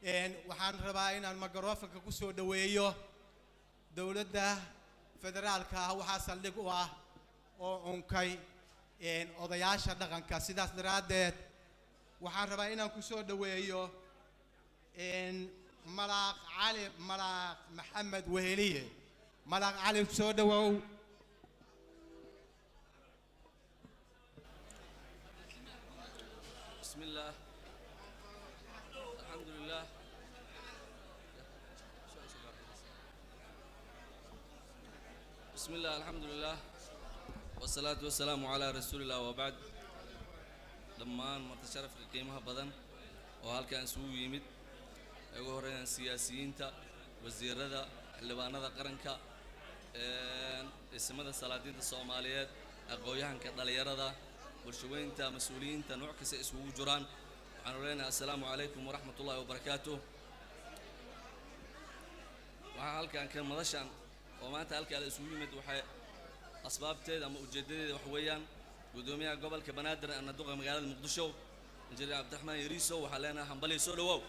Waxaan rabaa inaan microphone-ka ku soo dhoweeyo. Dowladda federaalka ah waxaa saldhig u ah oo unkay odayaasha dhaqanka. Sidaas daraaddeed waxaan rabaa inaan ku soo dhoweeyo Malaaq Cali Malaaq Maxamed Weheliye. Malaaq Cali, soo dhowow. بسم الله، الحمد لله، بسم الله، الحمد لله، والصلاة والسلام على رسول الله، وبعد. Dhammaan marti sharafka qiimaha badan oo halkan isugu yimid, ay ugu horreeyaan siyaasiyiinta, wasiirada, xildhibaanada qaranka, dhismada salaadiinta Soomaaliyeed, aqoon-yahanka, dhalinyarada, bulshaweynta, mas-uuliyiinta nooc kasta isugu jiraan, waxaanu leenahay assalaamu calaykum waraxmat ullahi wabarakaatuh. Waxaa halkan kan madashan oo maanta halkaa la isugu yimid waxay asbaabteeda ama ujeeddadeeda wax weeyaan guddoomiyaha gobolka Banaadir ana duqa magaalada Muqdisho, Injineer Cabdiraxmaan Yariiso. Waxaan leenahay hambaliyo, soo dhawow.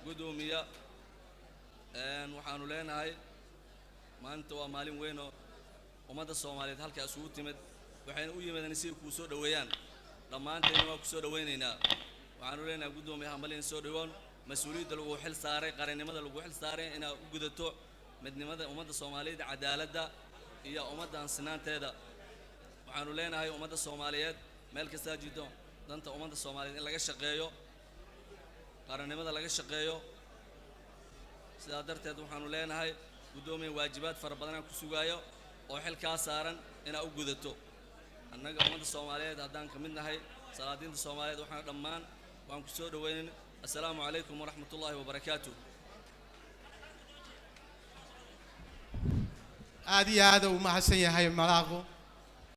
Guddoomiya, waxaanu leenahay maanta waa maalin weyn oo ummadda Soomaaliyeed halkaa isugu timid, waxayna u yimaadeen si ay kuu soo dhoweeyaan. Dhammaanteedna waa ku soo dhoweynaynaa. Waxaanu leenahay, guddoomiya, hambalin, soo dhawoon. Mas-uuliyadda lagu xil saaray, qarannimada lagu xil saaray inaad u gudato midnimada ummadda Soomaaliyeed, cadaaladda iyo ummaddan sinaanteeda. Waxaanu leenahay ummadda Soomaaliyeed meel kastaa jirto, danta ummadda Soomaaliyeed in laga shaqeeyo, qarannimada laga shaqeeyo. Sidaa darteed waxaanu leenahay, guddoomiya, waajibaad fara badanaa ku sugaayo oo xil kaa saaran inaad u gudato. Annaga ummadda Soomaaliyeed haddaan ka mid nahay, salaadiinta Soomaaliyeed, waxaan dhammaan waan ku soo dhoweynin. Assalaamu calaykum waraxmat ullaahi wabarakaatu. Aad iyo aada u mahadsan yahay malaaqu.